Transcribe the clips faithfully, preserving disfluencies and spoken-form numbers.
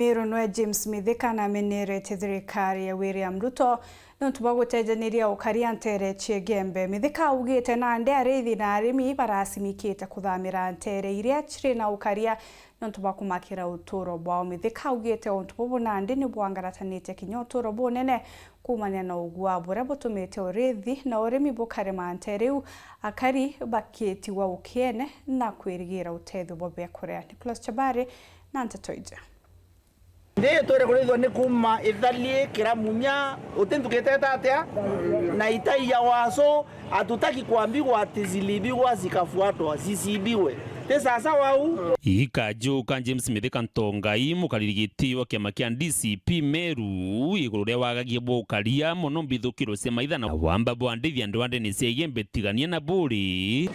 Meru nwe James Mithika namenerete thirikari ya William Ruto nontu bwa gutejaniria ukaria ntere cia Igembe. Mithika augite nandi arithi na arimi barasimikite kuthamira ntere iria ciri na ukaria nontu bwa kumakira uturo bwao. Mithika augite untu bubu nandi ni bwangaratanite kinya uturo bunene kuumania na ugua buria butumite urithi na urimi bukarema ntere iu, akari bakitigwa ukiene na kwirigira utethio bwa biakuria. Nicholas Chabari na nteto iji. Nthi itwire kurithwa ni kuuma ithali kira munya, uti ntuku iteta atia, na itai ya waso, hatutaki kuambiwa ati zilibiwa zikafuatwa, zisibiwe. Ti sasawa u? Ikajuka James Mithika Ntongai, mukariri giti wa kiama kia D C P Meru, iguru ria wagagia bwa ukaria mono mbithukiro cia maitha na wamba bwa ndithi andu a ndene cia Igembe tigania na buri.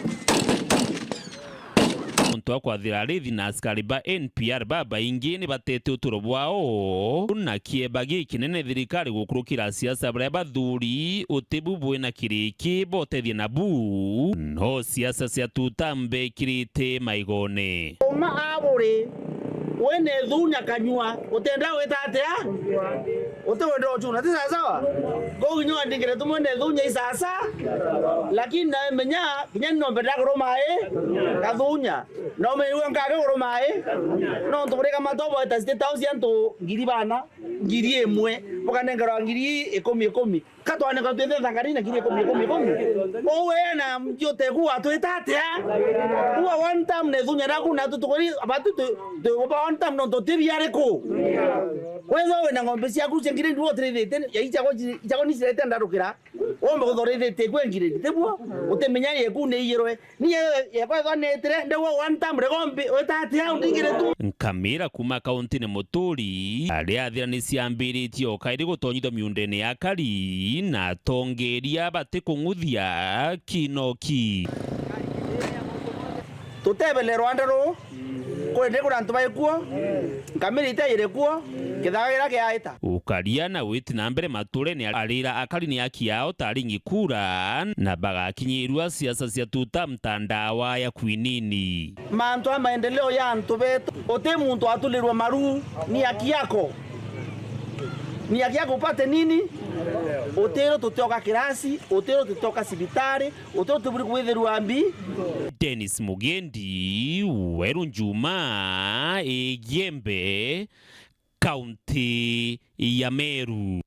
Muntu wa kwathira arithi na askari ba N P R babaingi ni batete uturo bwao na kieba gikinene thirikari gukurukira siasa baria bathuri uti bu bwina kiriki botethia nabu. No siasa cia tuta mbekirite maigone. Uma aburi, wene thunya kanyua, utenda wita atia? Uti wenda uchuna, ti sawa sawa? Go nyo andingire tu mwene thunya isasa, lakini nawe menya, kinya ni nombe ndaguru mai, gathunya. Na umeigua nkage guru mai, nontu buri kamatobo eta State House antu ngiri bana, ngiri imwe, bukanengerwa ngiri ikumi ikumi. Ka twanengerwa twithe thangari na ngiri ikumi ikumi ikumi. Uwe na mjute ku watwita atia? Uwa one time ne thunya naku na tu tukuri, abatu tu, tu, uba one time nontu ti biariku. Wethwa wina ng'ombe ciaku cia ngiri ndi wotirithite, ya ichako, ichako ni cirete ndarukira. Wombe kuthorithite kwe ngiri ndi, tibwo? Utimenya yeku ni iyirwe. Ni ye, yekwa ethwa nitire, ndewa one time regombi, wita atia undingire tu? Nkamira kuma kauntine Muturi, aria athira ni ciambiritie o kairi gutonyithwa miundene ya akari na atongeria bati kung'uthia kinoki. Tutebele rwanda ru, kuri ndi kuri antu baikuo, nkamira ite iri kuo, kithaga gira kiaita. Ukaria na witi na mbere maturene arira akari ni aki yao taringi kura na bagakinyirua siasa cia tuta mtandawa ya kwinini. Mantu a maendeleo ya antu betu, uti muntu atulirwe maru, ni haki yako. Ni haki yako upate nini? Utiro tutioka kirasi, utiro tutioka cibitari, utiro tuburi kwithirwa mbi. Dennis Mugendi, Weru Njuma, Igembe, kaunti ya Meru.